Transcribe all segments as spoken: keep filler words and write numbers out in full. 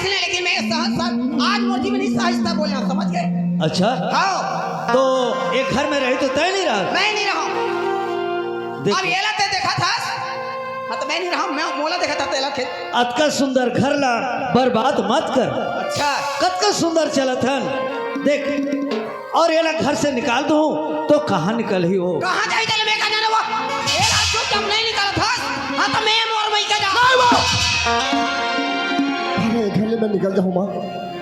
लेकिन मैं सहज सहज आज मोर जी में नहीं सहजता बोलना, समझ गए? अच्छा। हाँ। तो एक घर में रही तो तय नहीं रहा। मैं नहीं रहा। देख। अब एला ते देखा था। हाँ, तो मैं नहीं रहा, मैं मोला देखा था तेला खेत। अतका सुंदर घर ला बर्बाद मत कर। अच्छा। कतका सुंदर चलत हन। देख, और एला घर से निकाल दूं तो कहाँ निकलही वो? कहाँ जाई तेला मैं का जाना वो? एला चुप जब नहीं निकालत हस, हाँ तो मैं मोर मई का जा। नहीं वो। अरे घर ले मैं निकल जाहूँ माँ।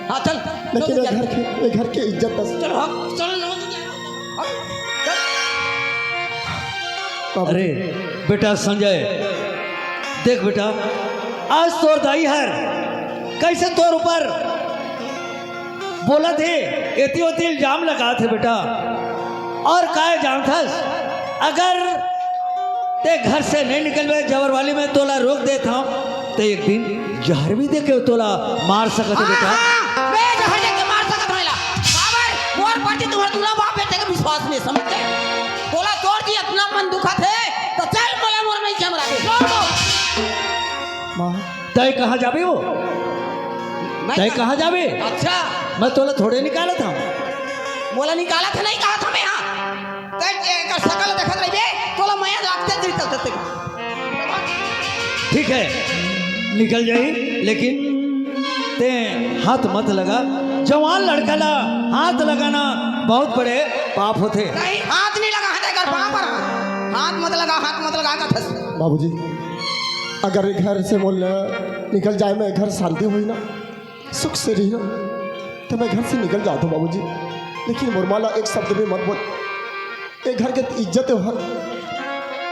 हाँ चल। लेकिन चल, ये चल। घर के, ये घर के इज्जत बस। चल हाँ, चल ना। हाँ, चल। अरे बेटा संजय, देख बेटा, आज तोर दाई हर कैसे तोर ऊपर बोलत हे, एती ओती इल्जाम लगात हे बेटा। और काय जानथस, अगर ते घर से नहीं निकलबे, जबरवाली में तोला रोक देत हूँ, ते एक दिन जहर भी देके तोला मार सकत हे बेटा। हाँ, मैं जहर देके मार सकत हूँ एला। काबर? मोर प्रति तुम्हारा दूल्हा बाप बेटे के विश्वास नहीं, समझ गए? तोला तोर जी अतना मन दुखत हे, तो चल मोला मोर मई के हमरा दे। माँ। तय कहाँ जाबे वो? मैं तय कहाँ जाबे? अच्छा। मैं तोला थोड़े निकालत हूँ। मोला निकालत हे नहीं कहा था मैं, हाँ। तय एकर शकल देखत रहिबे, तोला मया लागते जी तक तक। ठीक है, निकल जाही, लेकिन ते हाथ मत लगा। जवान लड़का ला हाथ लगाना बहुत बड़े पाप होथे। नहीं, हाथ नहीं लगा, हाथ एकर पाँव पर हाथ। हाथ मत लगा, हाथ मत लगा, का थस। बाबूजी, अगर ये घर से मोर निकल जाए, मैं घर शांति हुई ना, सुख से रही ना, तो मैं घर से निकल जाता हूँ बाबूजी। लेकिन मोर माँ ला एक शब्द भी मत बोल। ये घर के इज्जत है,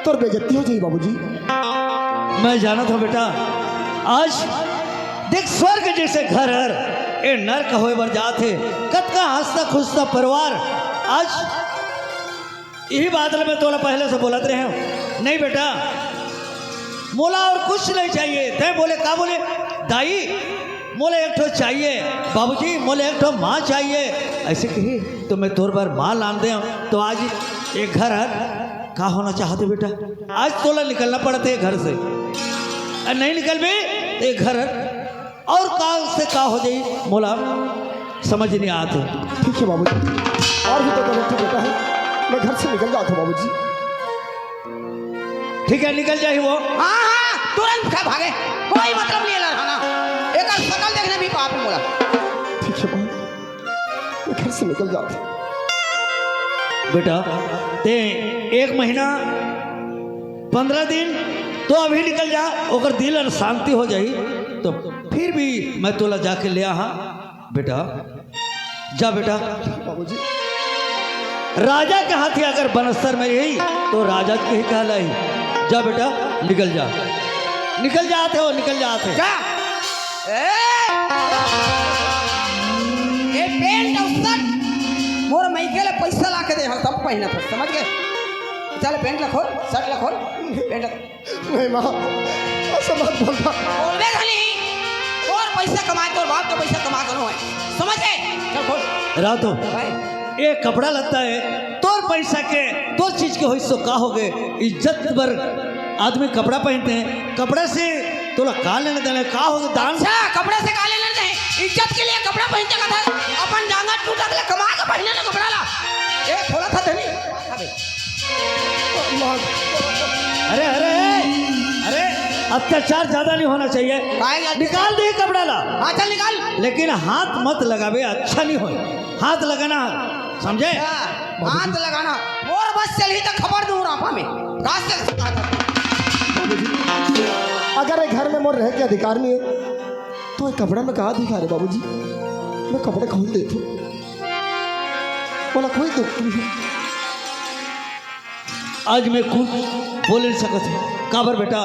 तोर बेइज्जती हो जाई बाबूजी। मैं जानत हूँ बेटा, आज देख स्वर्ग जैसे घर हर ए नरक होए बर जात हे। कतका हंसता खुशता परिवार आज यही बात ल मैं तोला पहले से बोलत रहे हूँ। नहीं बेटा, मोला और कुछ नहीं चाहिए। तैं बोले, का बोले? दाई, मोला एक ठो चाहिए। बाबूजी, मोला एक ठो माँ चाहिए। ऐसे कही तो मैं तोर बर माँ लान दे हूँ। तो आज एक घर हर का होना चाहते बेटा? आज तोला निकलना पड़ते घर से। अ, नहीं निकलबे, एक घर हर और का से का हो जाई, मोला समझ नहीं आत हे। ठीक है बाबूजी, और भी तो गलती बेटा है, मैं घर से निकल जाता हूँ बाबूजी। ठीक है, निकल जाही वो। हाँ, हाँ, तुरंत खा भागे, कोई मतलब नहीं है लड़ाना। एक शकल देखने भी पाप है मोला। ठीक है बाबू, मैं घर से निकल जाता हूँ। बेटा, ते एक महीना पंद्रह दिन तो अभी निकल जा, ओकर दिल अर शांति हो जाही, तो फिर भी मैं तोला जाके ले आहा। बेटा, जा बेटा। बाबूजी। राजा के हाथी अगर बनस्तर में रही, तो राजा के ही कहलाई। जा बेटा, निकल जा। निकल जात हे वो, निकल जात हे। जा। ए! ए, pant अउ shirt, मोर मइके ले पैसा ला के दे हंव, तब पहिनत हंव, समझ गए? चल, pant ला खोल, shirt ला खोल, pant ला नहीं माँ, ऐसा मत बोलना। बोलबे घनी, तोर पैसा कमाए, तोर बाप के पैसा कमाए कोनो है, समझ गए? चल खोल। रातो, भाई। ये कपड़ा लत्ता है, तोर पैसा के, तोर चीज के होइस तो का हो गए? इज्जत बर आदमी कपड़ा पहनते हैं, कपड़ा से तोला का लेना देना है, का हो गए? दान। अच्छा, कपड़ा से का लेना देना है? इज्जत के लिए कपड़ा पहनते का था, अपन जांगर टूटा के कमा के पहने ना कपड़ा ला। ए, खोला था धनी। अबे। अरे, अरे, अरे, अत्याचार ज्यादा नहीं होना चाहिए। काहे का निकाल दे कपड़ा ला। हाँ, चल निकाल। लेकिन हाथ मत लगावे, अच्छा नहीं होए। हाथ लगाना, समझे? हाँ, हाथ लगाना। मोर बस चलही तो खबर दूं रापा में। रास्ते से कहा था। अगर ये घर में मोर रहे के अधिकार नहीं है, तो ये कपड़ा में का अधिकार है बाबूजी? मैं कपड़ा खोल देता हूँ। बोला, कोई दुख नहीं है। आज मैं कुछ बोल नहीं सकत हूँ। काबर बेटा,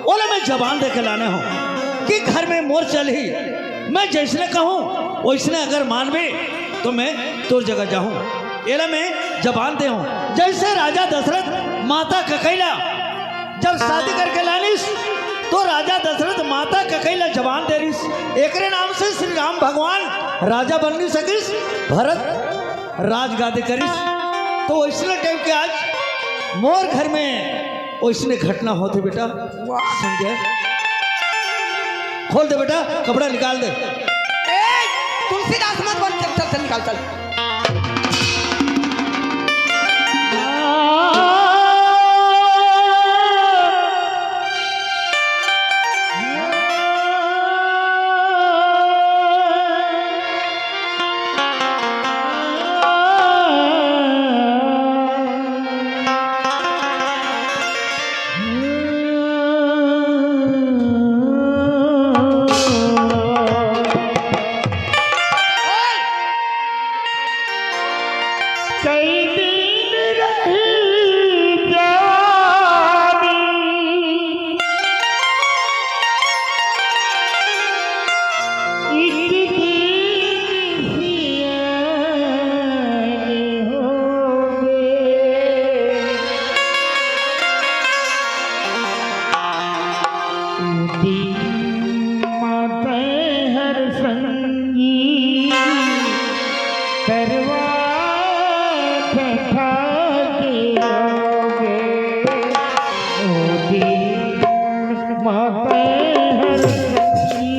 ओला मैं जबान दे के लाने हूँ कि घर में मोर चलही, मैं जैसने कहूँ, वैसने अगर मानबे, तो मैं तोर जगह जाहूँ। एला मैं जबान दे हूँ। जैसे राजा दशरथ माता ककैला जब शादी करके लानिस, तो राजा दशरथ माता ककैला जबान दे रिस। एकरे नाम से श्री राम भगवान राजा बन नहीं सकिस, भरत राजगादी करिस। तो वैसने टाइप के आज मोर घर में वैसने घटना होथे बेटा। वाह। संजय, खोल दे बेटा, कपड़ा निकाल दे। ए, तुलसीदास मत बन, चल, चल, चल, निकाल, चल। कई दिन रही जवानी, एक दिन सियान होगे। दिन मातै हर संगी, करवा कथा के रोगे। ओ दिन मातै हर संगी,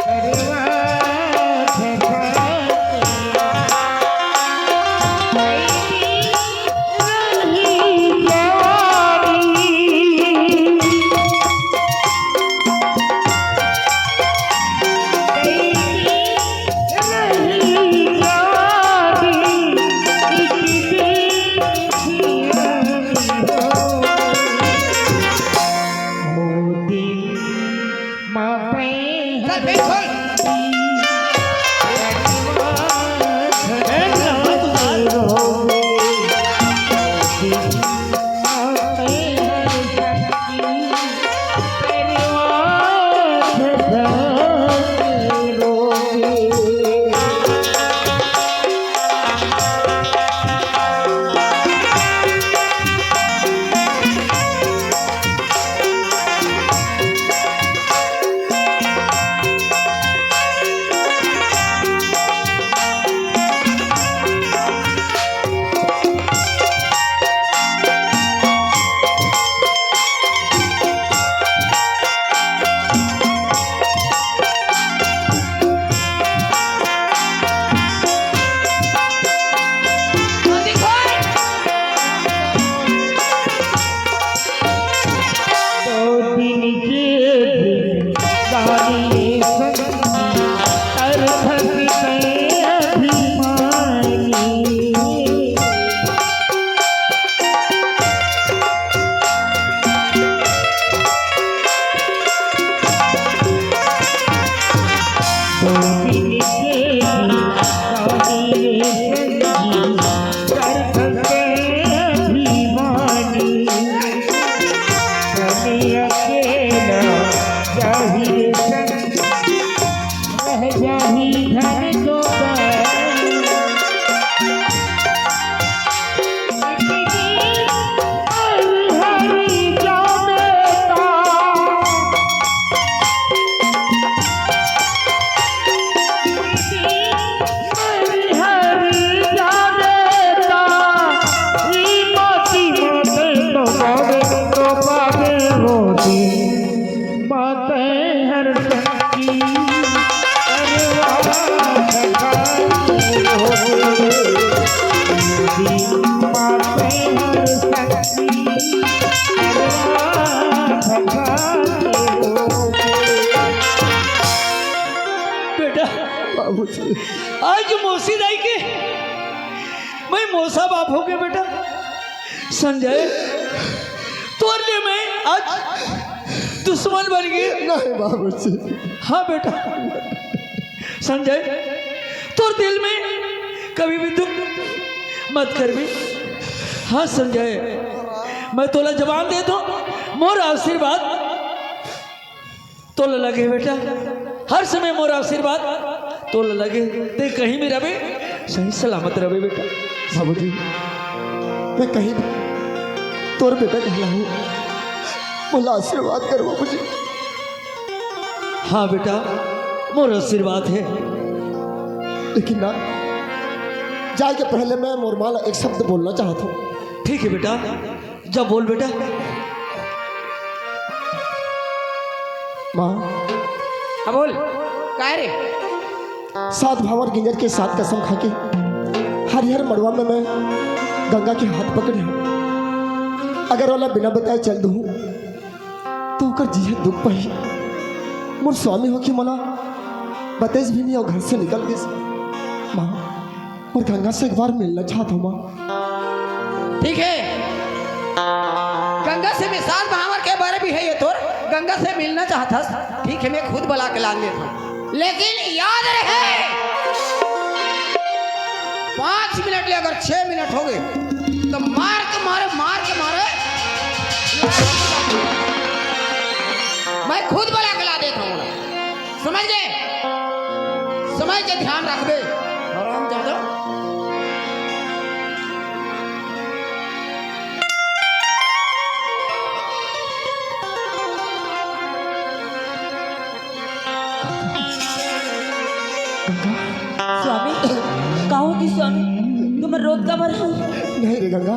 करवा कथा के दो दिन के जिंदगानी संगी, अरखत में अभिमानी। बेटा, बाबूजी। आज मौसी दाई के मैं मौसा बाप हो गया बेटा। संजय, तोर ले मैं आज दुश्मन बन गए। नहीं बाबूजी। हाँ बेटा। संजय, तोर दिल में कभी भी दुख मत करबे। हाँ संजय, मैं तोला जबान देत हों, मोर आशीर्वाद तोला लगे बेटा, हर समय मोर आशीर्वाद तोला लगे। ते कहीं भी रहे, सही सलामत रहे बेटा। बाबूजी, मैं कहीं भी तोर बेटा कहलाहूँ, मोला आशीर्वाद कर बाबूजी। हाँ बेटा, मोर आशीर्वाद है। लेकिन ना, जाए के पहले मैं मोर माँ ला एक शब्द बोलना चाहत हों। ठीक है बेटा, जा बोल बेटा। माँ, हाँ बोल, काय रे? सात भांवर गिंजर के सात कसम खा के हरिहर मड़वा में मैं गंगा के हाथ पकड़े हूँ। अगर ओला बिना बताए चल दूँ तो ओकर जीहे दुख पही। मोर स्वामी हो के मोला बतेस भी नहीं और घर से निकल गिस। माँ, मोर गंगा से एक बार मिलना चाहत हूँ माँ। ठीक है, गंगा से भी, सात भांवर के बारे भी है ये तोर, गंगा से मिलना चाहत हस, ठीक है, मैं खुद बुला के लान देत हूँ, लेकिन याद रहे, पाँच मिनट ले अगर छह मिनट हो गए तो मार के मारे, मार के मारे, मैं खुद बुला के ला देत हूँ। समझ गए? समय के ध्यान रखबे, हराम ज्यादा। स्वामी, का होगे स्वामी? तुमन रोत काबर हो? नहीं रे गंगा,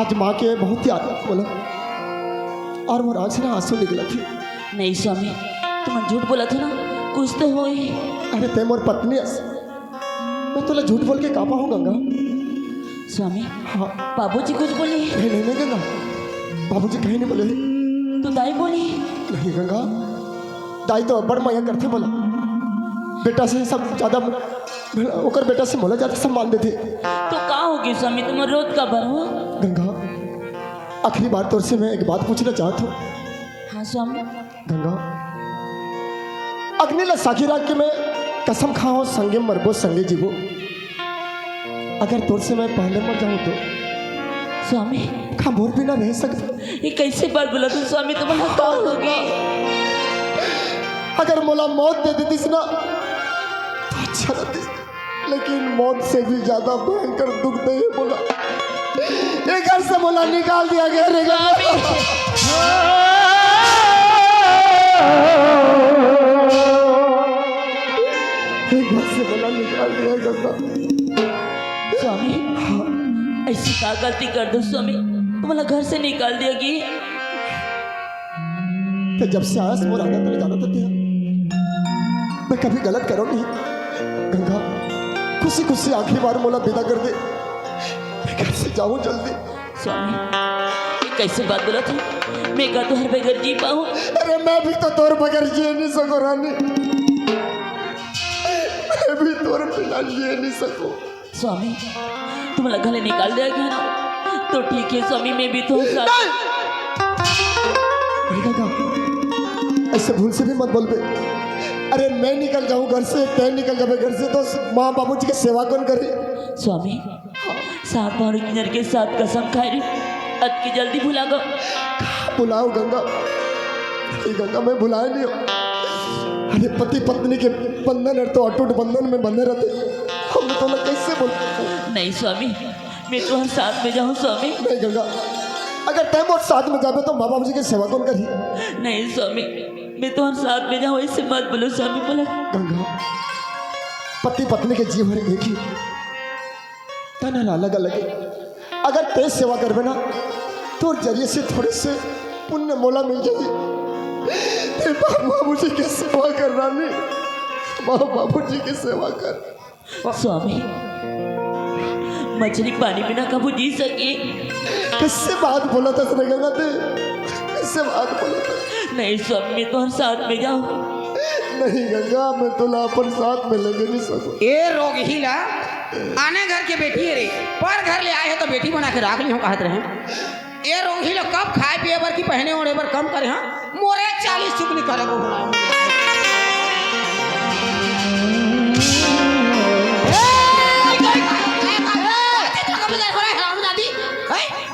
आज माँ के बहुत याद आत मोला, और मोर आँख से ना आंसू निकलत हे। नहीं स्वामी, तुमन झूठ बोलत हो ना, कुछ तो होही। अरे तैं मोर पत्नी अस, मैं तोला झूठ बोल के का पाहूँ गंगा? स्वामी, हाँ। बाबूजी कुछ बोले? नहीं, नहीं, नहीं गंगा, बाबूजी कहीं नहीं बोले। तो दाई बोली? नहीं गंगा, दाई तो अब्बड़ मया करथे मोला। बेटा से सब ज्यादा, ओकर बेटा से मोला ज्यादा सम्मान देथे। तो का होगे स्वामी, तुमन रोत काबर हो? गंगा, आखिरी बार तोर से मैं एक बात पूछना चाहत हूँ। हाँ स्वामी। गंगा, अग्नि ला साखी राख के मैं कसम खाहूँ, संगे मरबो, संगे जीबो। अगर तोर से मैं पहले मर जाऊँ तो? स्वामी। का मोर बिना रह सकत? ये कैसे बात बोलत हो स्वामी, तुमन का होगे? अगर मोला मौत दे देतिस ना, तो अच्छा रहतिस, लेकिन मौत से भी ज्यादा भयंकर दुख दे हे मोला। ये घर से मोला निकाल दिया गया रे गंगा। ये घर से मोला निकाल दिया गंगा। स्वामी, ऐसी का गलती कर दो स्वामी, तुम्हारा घर से निकाल दिया गया। तो जब से आयस मोर आदत में जाना तो दिया, मैं कभी गलत करो नहीं। गंगा, खुशी खुशी आखिरी बार मोला विदा कर दे, मैं घर से जाऊं जल्दी। स्वामी, ये कैसे बात बोलत हो? मैं का तोहर बगैर जी पाऊँ? अरे मैं भी तो तोर बगैर जी नहीं सको रानी, मैं भी तोर बिना जी नहीं सको। स्वामी, तुमला घर ले निकाल दिया गया ना, तो ठीक है स्वामी, मैं भी तो साथ। नहीं! नहीं काका, ऐसे भूल से भी मत बोलबे। अरे मैं निकल जाऊं घर से, तै निकल जाबे घर से, तो माँ बाबूजी के सेवा कौन करे? स्वामी, सात बार किन्नर के साथ कसम खाए रही, अतकी जल्दी भुला गो। भुलाओ गंगा, ये गंगा मैं भुलाए नहीं हूँ। अरे पति पत्नी के बंधन है तो अटूट बंधन में बंधे रहते, हम तो ना कैसे बोल। नहीं स्वामी, मैं तुम्हारे साथ में जाऊँ स्वामी। नहीं गंगा, अगर तै मोर साथ में जाबे तो माँ बाबूजी के सेवा कौन करी? नहीं स्वामी, मैं तुम्हारे साथ में जाऊँ, ऐसे मत बोलो स्वामी, बोला। गंगा, पति पत्नी के जीवन एक ही, तन अलग अलग है। अगर तै सेवा करबे ना, तोर जरिए से थोड़े से पुण्य मोला मिल जाई। तै माँ बाबूजी के सेवा कर रानी, माँ बाबूजी के सेवा कर। स्वामी, मछली पानी बिना कभू जी सके? कैसे बात बोला था रे गंगा तै? कैसे बात बोला था? नहीं स्वामी, मैं तुम्हारे साथ में जाऊँ। नहीं गंगा, मैं तोला अपन साथ में लेके नहीं सकूँ। ए रोगही ला, आने घर के बेटी है रे, पर घर ले आए हो तो बेटी बना के राख ली हो कहत रहे। ए रोगही ला कब खाए पिए बर की पहने ओढ़े बर कम करे, हाँ? मोरे चालीस चुगली करे को।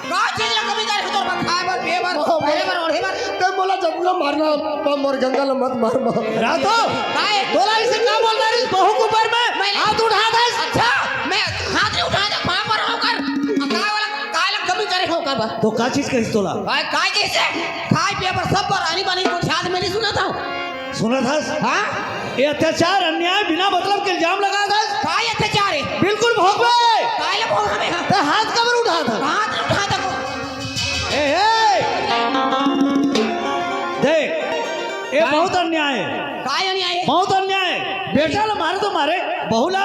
का चीज ला कमी करे हो तोर बर खाए बर, पिए बर, पहने बर, ओढ़े बर? ते मोला जतना मारना, पर मोर गंगा ला मत मार, मार। रातो, काय? तोला इसे का बोल रहा है, बहू के ऊपर में मैं हाथ उठा दे। अच्छा, मैं हाथ नहीं उठाया था, पाँव पर होकर। आ, काय वाला, काय ला कमी करे हो कर बा? तो का चीज कहिस तोला? काय, काय कैसे? खाए पिए पर सब पर आनी बानी को ख्याल में नहीं सुना था। सुना था? हाँ? ये अत्याचार, अन्याय, बिना मतलब के इल्जाम लगा था। काय अत्याचार है? बिल्कुल भोगबे। काय ला भोग हमें, हाँ? ते हाथ काबर उठा था? हाथ नहीं उठा था को। ए, ए! देख, ये बहुत अन्याय। अन्याय। काय अन्याय हे? बहुत अन्याय। बेटा ला मारे तो मारे, बहू ला,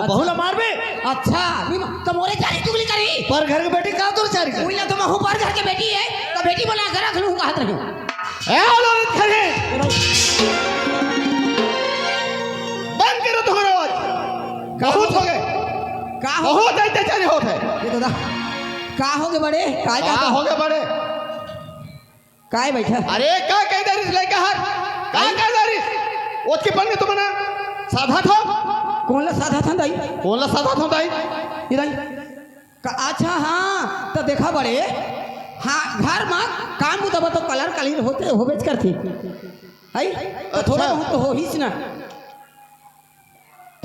बहू ला मारबे। अच्छा, अभी म-, तो मोरे चारी चुगली करी। पर घर के बेटी का तोर चारी करी? उइला तो महू पर घर के बेटी हे, तो बेटी बना के रख लूं कहत रही। ए औलाद खरी। बंद करो तुम्हारा आवाज। बहुत हो गए। का हो? बहुत अत्याचारी होत हे। ये दादा, का हो गे बड़े? का का का हो गे बड़े? काय बैठा? अरे, का कह दे रिस लइका हर? का कह दे रिस? ओतकी पन के तुमन साधा थव? कोन ला साधा थन दाई? कोन ला साधा थन दाई? ये दाई? का, अच्छा, हाँ, तो देखा बड़े, हाँ, घर मा काम बुता बर तो कलर कलीर होते, होबेच करथे। है? तो थोड़ा अच्छा। बहुत तो होहिस ना।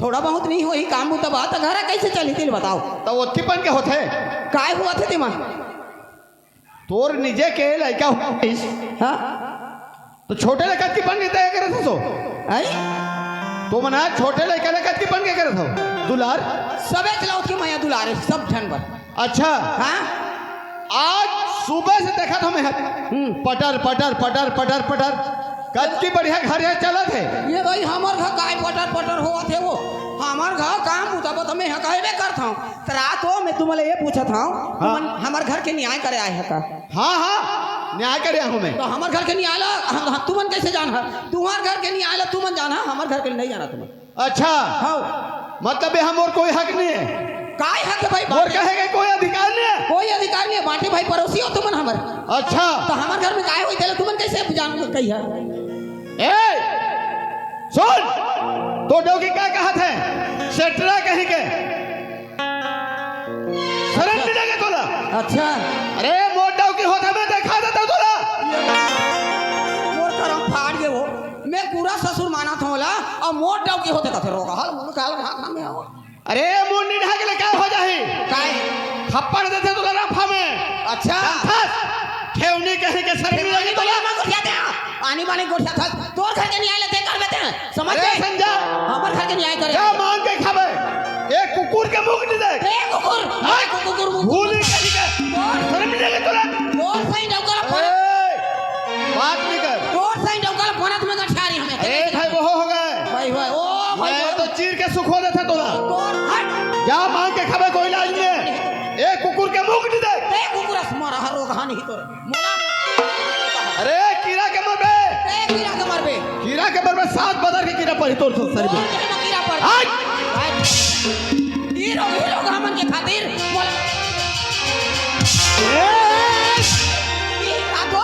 थोड़ा बहुत नहीं होही काम बुता बर, तो घर कैसे चलही, तेला बताओ। तो ओतकी पन के होथे? काय होवत हे तेमा? तोर निजे के लइका होइस। हाँ? तो छोटे लइका के बन के दया करत हस तो? आई? तो मना छोटे लइका लइका के बन के करत हो? दुलार? सबे चलावत के मया दुलार हे, सब झन बर। अच्छा। हाँ? आज सुबह से देखत हंव मैं। हम्म। पटर, पटर, पटर, पटर, पटर। कतकी बढ़िया घर हे चलत हे। ये भाई हमर घर काय पटर पटर होवत हे वो। हमर घर काम बुता बर तो मैं ह कहबे करत हंव। त रात हो मैं तुमन ले ये पूछत हंव, हाँ। तुमन हमर घर के न्याय करे आए ह का? हाँ, हाँ, न्याय करे आहूं मैं। तो हमर घर के न्याय ला हम, हम, तुमन कैसे जान ह? तुम्हर घर के न्याय ला तुमन जान ह, हमर घर के नहीं जाना तुमन। अच्छा। हाँ। मतलब ये हमर कोई हक नहीं हे? काय हक हे भाई? मोर कहे के कोई अधिकार नहीं हे? कोई अधिकार नहीं हे, बांटे भाई पड़ोसी हो तुमन हमर। अच्छा। तो हमर घर में काय होई तेला तुमन कैसे जान कही ह? ए, सुन, तोर डौकी का कहत हे? सेटरा कहीं के। शरम नहीं लगे तोला? अच्छा। अरे, मोर डौकी होत हे, मैं देखा देता तोला। मोर करम फाट गे वो। मैं पूरा ससुर मानत हंव ओला, अउ मोर डौकी होत हे कथे रोगहा ल, मुंह काल घा खा में हो। अरे, मुंह निंधा के ले का हो जाही? काय? थप्पड़ देथे तोला राफा में। अच्छा। जानथस? ठेवनी कहीं के शरम नहीं लगे तोला? आनी बानी गोठियाथस। तोर घर के न्याय ला ते करबे ते। समझ अरे गे? संजय, हमर घर के न्याय करे। जा मांग के खाबे। ए कुकुर के मुंह नहीं देख। ए कुकुर, हट। ए कुकुर मुंह। भूली कहीं के। तोर शरम नहीं लगे तोला? तोर सही डौका ला ए, बात नहीं कर। तोर सही डौका ला बनत में गठियारी हमें। ए भाई, वो हो गए। भाई, भाई, ओ भाई, मैं ओ। तो चीर के सुखो देता तोला। तोर हट। जा मांग के खाबे, कोई लाज नहीं हे। ए कुकुर के मुंह नहीं देख। ए कुकुर असमर हर रोगहा नहीं तोर। मोला अरे, कीरा के मरबे। ए, कीरा के मरबे। कीरा के मरबे, सात बदर के कीरा पड़ी तोर शरीर में। तोर देह में कीरा पड़। हट। हट। ई रोग, ई रोग हमन के खातिर मोला ए! ई का तो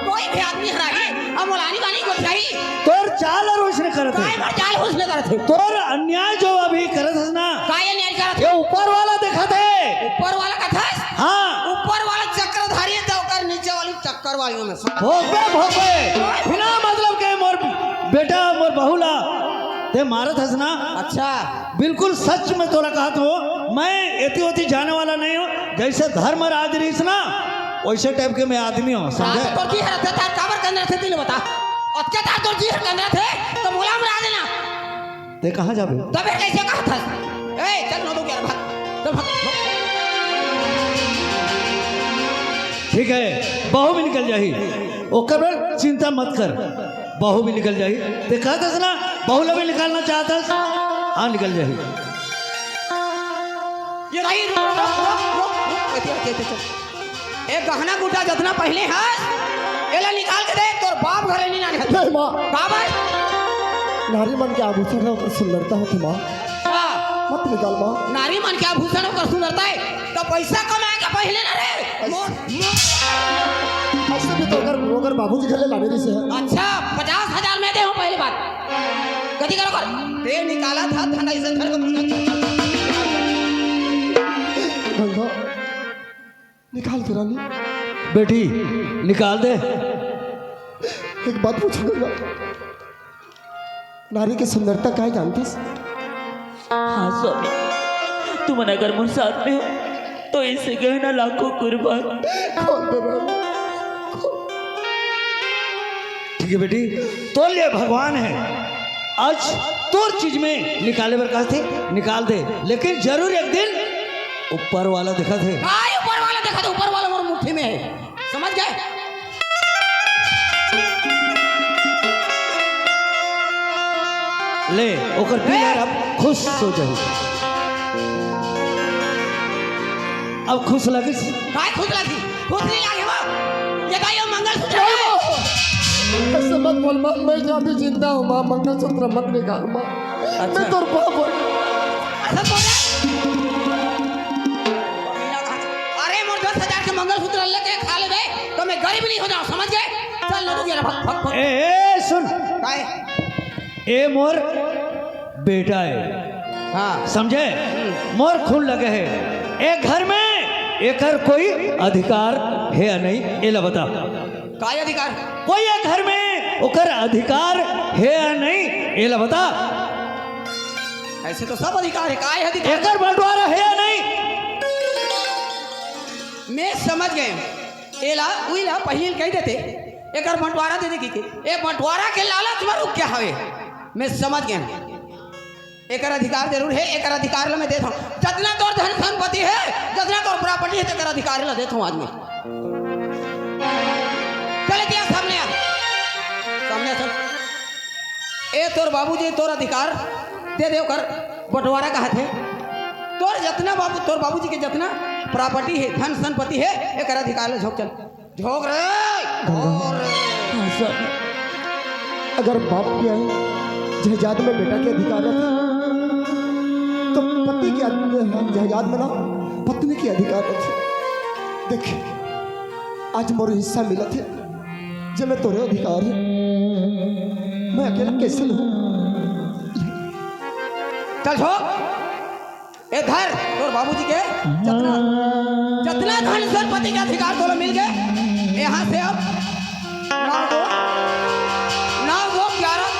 कोई भी आदमी हराही, अब मोला आनी बानी गोठियाही। तोर चाल अउ उसने करत हे। काय बर चाल उसने करत हे? तोर अन्याय जो अभी करत हस ना। काय अन्याय करत हे? ये ऊपर वाला देखत हे। ऊपर वाला कथस? हाँ। ऊपर वाला चक्रधारी हे, त ओकर नीचे वाली चक्कर वाली में से। भोगबे, भोगबे। बिना मतलब के मोर बेटा, मोर बहू ला ते मारत हस ना। अच्छा। बिल्कुल सच में तोला कहत हंव, मैं एती ओती जाने वाला नहीं हंव। जैसे धर्मराज रहिस ना, वैसे टाइप के मैं आदमी हंव, समझे? रात तोर जी हर अत्याचार काबर करना थे, दिल बता। अत्याचार तोर जी हर करना थे, तो मोला मरा देना। ते कहाँ जाबे? तबे कैसे कहत हस? ए, चल नौ दो ग्यारह, भाग। चल, भाग, भाग। ठीक हे, बहू भी निकल जाही। ओकर बर चिंता मत कर, बहू भी निकल जाही। ते कहत हस ना, बहू ला भी निकालना चाहत हस? हाँ, निकल जाही। ये रही, रुक, रुक, रुक, रुक, रुक। एती, एती, एती, चल। ए गहना गुटा जतना पहने हस, एला निकाल के दे, तोर बाप घरे नहीं लाने हस। नहीं, माँ। काबर? नारी मन के आभूषण हे, ओकर सुंदरता होथे, माँ। हाँ। मत निकाल, माँ। नारी मन के आभूषण ओकर सुंदरता हे, त पैसा कमा के पहने ना रे। ऐस- मोर, मोर। ऐसे भी तो ओकर, ओकर बाबूजी घरे लाने रहिसे हे। अच्छा, पचास हजार में दे हूँ पहली बात। गति करो कर। ते निकालत हस, ठंडा इसे घर को गंगा। निकाल दे रानी। बेटी, निकाल दे। एक बात पूछूं गंगा, नारी के सुंदरता काय जानथस? हाँ स्वामी, तुमन अगर मोर साथ में हो तो ऐसे गहना लाखों कुर्बान। खोल दे रानी, खोल। ठीक हे बेटी, तोर लिए भगवान हे। आज तोर चीज में निकाले बर कहथे, निकाल दे, लेकिन जरूर एक दिन ऊपर वाला देखथे। काय ऊपर वाला देखथे? ऊपर वाला मोर मुट्ठी में हे, समझ गए? ले, ओकर दिल हर अब खुश हो जाही। अब खुश लगिस? काय खुश लगी? खुश नहीं लगे वो। ये बताइए, मंगलसूत्र है। ऐसे मत बोल माँ, मैं जहाँ भी जिंदा हूँ माँ, मंगलसूत्र मत निकाल माँ। अच्छा। मैं तोर पाँव पड़। ऐसा बोल रहा है? अरे मोर दस हजार के मंगलसूत्र लेके खा ले बे, तो मैं गरीब नहीं हो जाऊँ, समझ गए? चल ना तू, ये रहा, भग, भग, भग। ए, ए, सुन। काय? ए मोर बेटा है। हाँ। समझे? मोर खून लगे है। ए घर में एकर कोई अधिकार है या नहीं, एला बता। काय अधिकार? कोई ए घर में ओकर अधिकार है या नहीं, एला बता। ऐसे तो सब अधिकार है, काय अधिकार? एकर बंटवारा है या नहीं? मैं समझ गए। एला, उइला पहिली कह देते, एकर बंटवारा दे दे की के। ए बंटवारा के लालच में रुक गया हवे। मैं समझ गया। एकर अधिकार जरूर है, एकर अधिकार ला मैं देत हूँ। जतना तोर धन संपत्ति है, जतना तोर प्रॉपर्टी है, तेकर अधिकार ला देत हूँ आज मैं। चले दिया सामने आ। सामने आ, चल। ए तोर बाबूजी तोर अधिकार दे दे, ओकर बंटवारा कहत हे। तोर जतना बाबू, तोर बाबूजी के जतना प्रॉपर्टी है, धन संपत्ति है, एकर अधिकार ला झोंक चल। झोंक रे। गंगा। और हाँ, सर। अगर बाप के जायदाद में बेटा के अधिकार रथे, तो पति के अध-, जायदाद में ना पत्नी के अधिकार रथे। देख, आज मोर हिस्सा मिलत हे, जे में तोरे अधिकार हे, मैं अकेला कैसे लूं? चल झोंक। ए धर, तोर बाबूजी के जतना, जतना धन संपत्ति के अधिकार तोला मिल गए। यहाँ से अब नौ दो, नौ दो ग्यारह।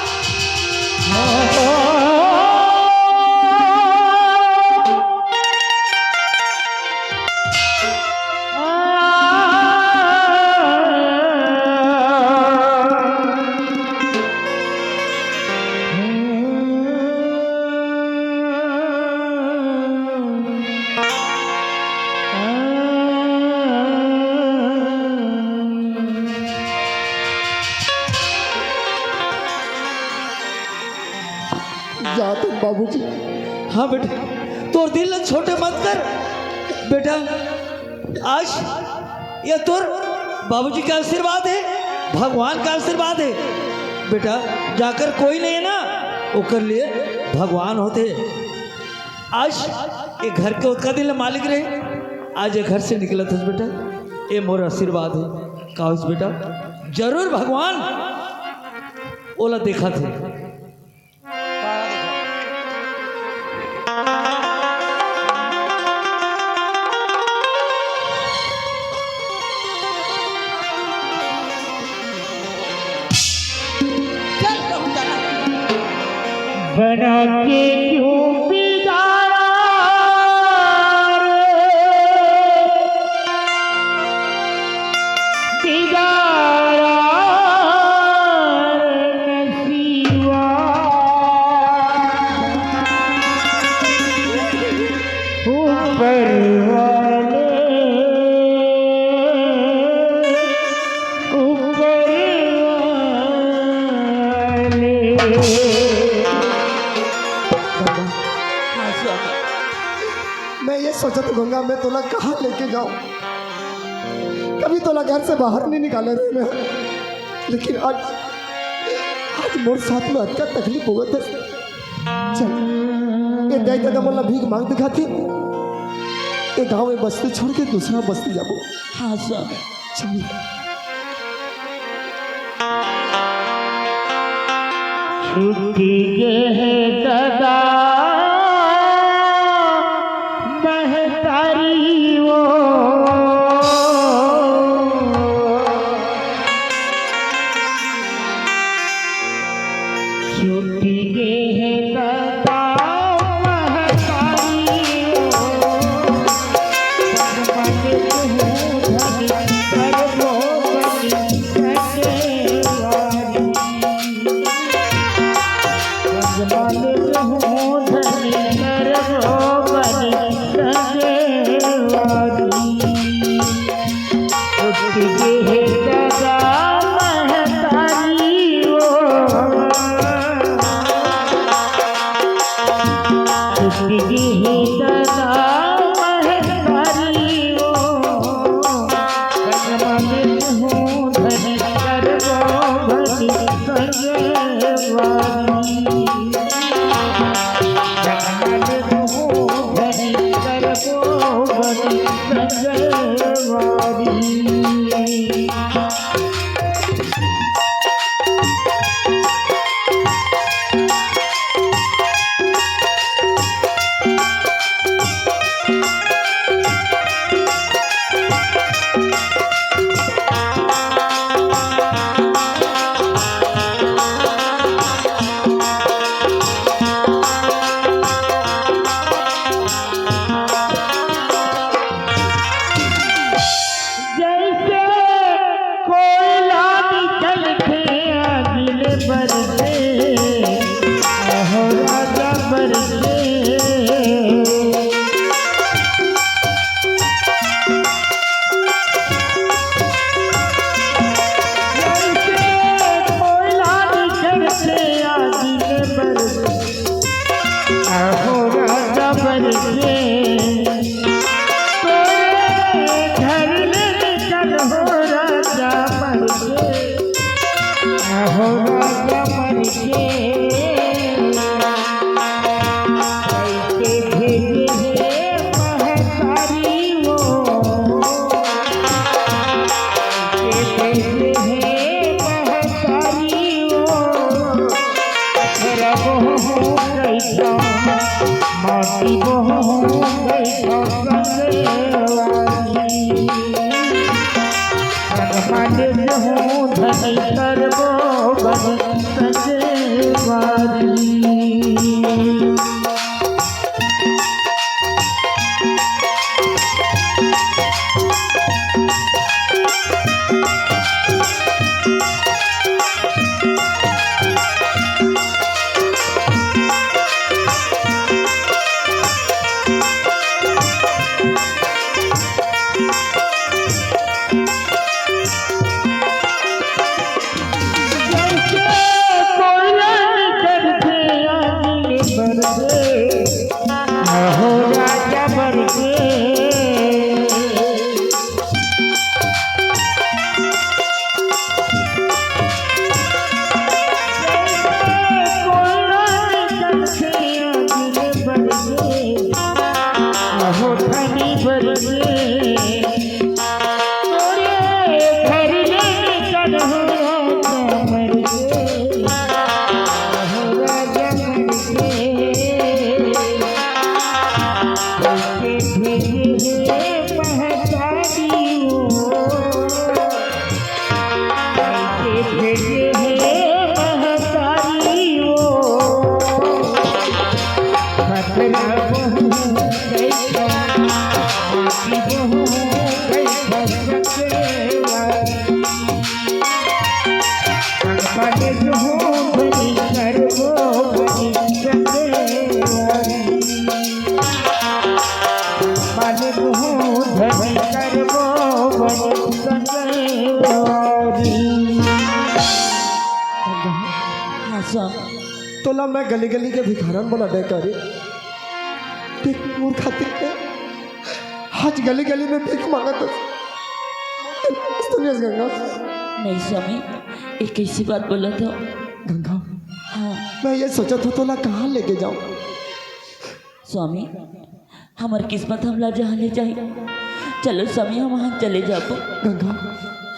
जा तुम बाबूजी। हाँ बेटा, तोर दिल ल छोटे मत कर बेटा। आज ये तोर बाबूजी के आशीर्वाद है, भगवान का आशीर्वाद है बेटा। जाकर कोई नहीं है ना, ओकर लिए भगवान होते। आज ये घर के ओतका दिन ले मालिक रहे, आज ये घर से निकलत हस बेटा, ये मोर आशीर्वाद है। का होइस बेटा, जरूर भगवान ओला देखत हे। चल, कहूँ चला। बना के क्यों बिगाड़ा रे, बिगाड़ा रे नसीबा। ऊपर वाले, ऊपर वाले। मैं ये सोचत हूँ गंगा, मैं तोला कहाँ लेके जाऊँ? कभी तोला घर से बाहर नहीं निकाले रहे मैं, लेकिन आज, आज मोर साथ में अतका तकलीफ होवत हे। चल, ये दाई ददा मन ला भीख मांग दिखाथे। ये गांव में बस्ती छोड़ के दूसरा बस्ती जाबो। हाँ सर। चल। छूट गे हे ददा महतारी वो। छूट गे हे ददा महतारी वो। जैसे कोयला निकलथे आगि ले बरसे, अहो राजा बरसे। जैसे कोयला निकलथे आगि ले बरसे, अहो राजा बरसे, तोरे घर ले निकल हो राजा बरसे, अहो राजा बरसे। कैसे भेजे हे महतारी वो, कैसे भेजे हे महतारी वो, रब हो कैसा माटी बहू गई फसलवारी। मन माने हूँ धनी करबो बनी सकेवारी। हाँ, स्वामी। तोला मैं गली गली के भिखारन बना दे करी। देख, मोर खातिर ते आज गली गली में भीख मांगत हस। सुनियस गंगा। नहीं स्वामी, ये कैसी बात बोलत हो? गंगा, हाँ। मैं ये सोचत हूँ तोला कहाँ लेके जाऊँ? स्वामी, हमर किस्मत हमला जहाँ ले जाही। चलो स्वामी, हम वहाँ चले जाबो। गंगा।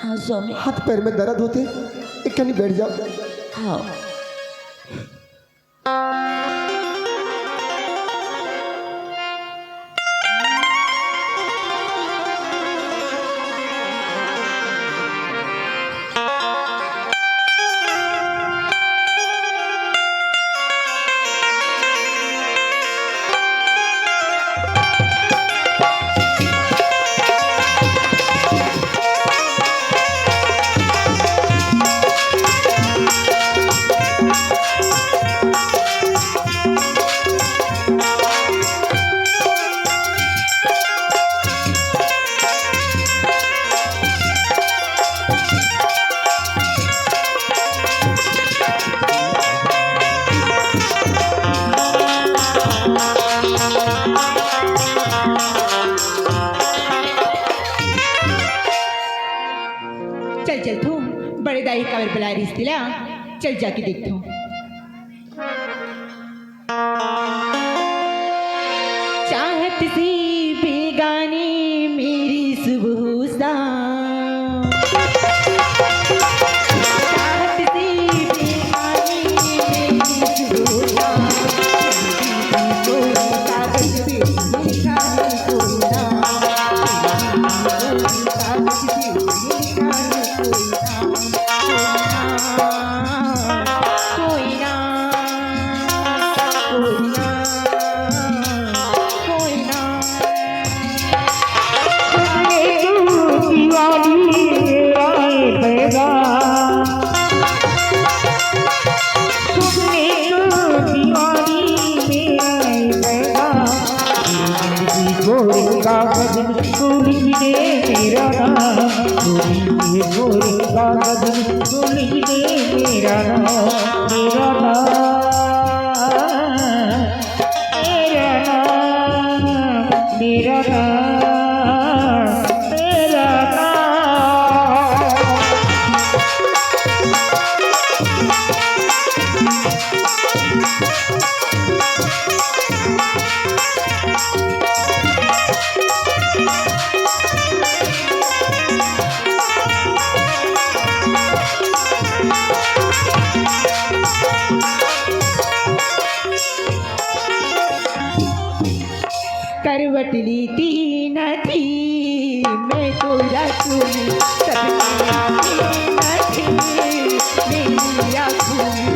हाँ स्वामी। हाथ पैर में दर्द होथे, एक कनी बैठ जाओ। हाँ। चल, चल, तू बड़े दाई काबर बुलाए रिहिस तेला, चल जाके देखथों। सी बेगानी मेरी सुबह शाम। चाहत सी बेगानी मेरी सुबह शाम। कोई कागज पे लिखा है कोई नाम। कोई कागज पे लिखा है कोई नाम। कोई नाम। कोई नाम। कोई नाम। कोई नाम। तुमने क्यों दीवानी में आए पैदा? तुमने क्यों दीवानी में आए पैदा? गोरे कागज में तू लिख दे मेरा नाम, गोरे कागज में तू लिख दे मेरा नाम, मेरा नाम। मेरा नाम, मेरा नाम, मेरा नाम। करवट लेती न थी मैं तो रातों में, सपने लेती न थी मेरी आँखों में।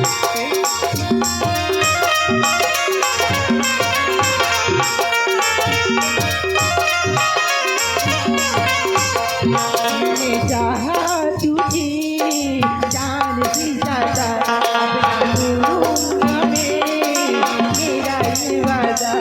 मैंने चाहा तुझे जान से ज्यादा, अब ना तोड़ूंगा मैं मेरा ये वादा।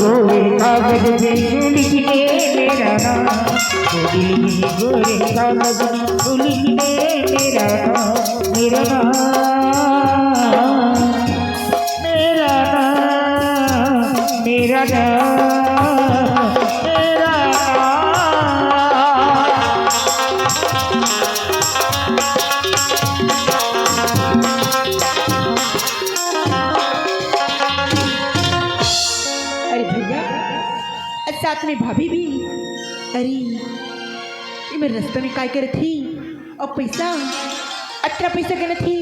गोरे कागज पे लिख दे मेरा नाम, गोरे कागज पे लिख दे मेरा नाम, मेरा नाम, मेरा नाम, मेरा नाम, मेरा नाम। अरे भैया, अउ साथ में भाभी भी। अरे, ये मेर रस्ता में काय करत ही? अउ पैसा, अतना पैसा गनत ही।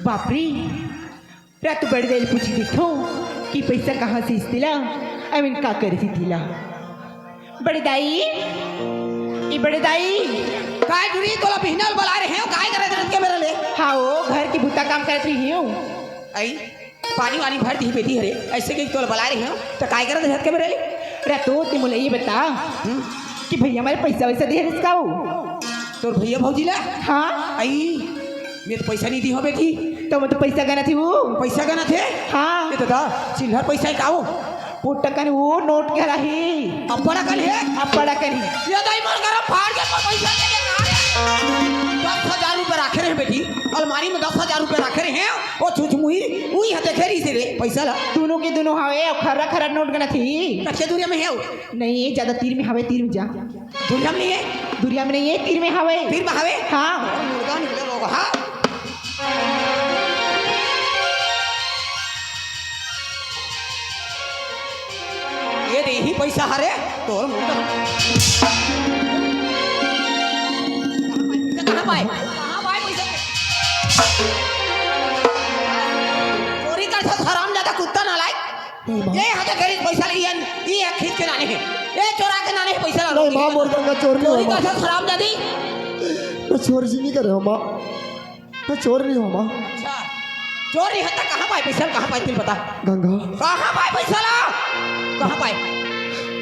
बाप रे, रात बड़े दाई ले पूछी देखो कि पैसा कहाँ से इस तिला, I mean का करे सी तिला। बड़े दाई, ई बड़े दाई। काय टूरी, तोला बिहनल बलाय रहे हो, काय करत रहिस के मेरा ले? हाँ, ओ घर के बुता काम करत रही हूँ। आई, पानी वानी भर दी बेटी हरे, ऐसे के तोला बलाय रहे हो, त काय करत रहिस के मेरा ले? रे तो ते मोला ये बता हम्म? कि भैया मोर पैसा वैसा दे रहिस का हो? तोर भैया भौजी ला? हाँ। आई, मैं तो पैसा नहीं दी हो बेटी। त मैं तो पैसा गनत ही वो। पैसा गनत हे? हाँ। ये तो दा, चिल्लर पैसा हे का वो? पोटकन वो नोट के रही। अब्बड़ अकन हे? अब्बड़ अकन हे। ये दाई मोर गरम फाड़ के मोर पैसा दे दे का रे? दस हजार रुपया राखे रहे बेटी, अलमारी में दस हजार रुपया राखे रहे। वो छुछमुही, उही ह देखे रहिस रे, पैसा ला। दोनों के दोनों हवे, अउ खर्रा खर्रा नोट गनत ही। कच्चे दुरिया में हे वो? नहीं, ज्यादा तीर में हवे, तीर में जा। दुरिया में नहीं हे? दुरिया में नहीं हे, तीर में हवे। तीर में हवे? हाँ। मुर्गा निकले लोग, हाँ। ये दे ही पैसा हरे, तोर मुर्गा। कहाँ पाए? कहाँ पाए पैसा? चोरी करथस हरामजादा कुत्ता नालायक। नहीं, माँ। ये यहाँ के गरीब पैसा ले, ये, ये खींच के लाने हैं। ये चोरा के लाने हैं पैसा ला। नहीं, माँ, मोर संग चोर नहीं चोरी हो, माँ। करथस हरामजादी। मैं चोरी नहीं करे हो, माँ। मैं चोर नहीं हो, माँ। अच्छा, चोर नहीं होता, कहाँ पाए पैसा, कहाँ पाए, तिल बता। गंगा। कहाँ पाए पैसा ला? कहाँ पाए?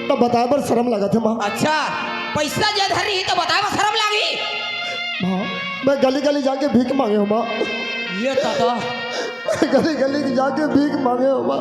त बताए बर शरम लागत हे, माँ। अच्छा, पैसा जे धर रही त बताए बर शरम लागी। माँ, मैं गली गली जाके भीख मांगे हो, माँ। ये दादा। गली गली जाके भीख मांगे हो, माँ।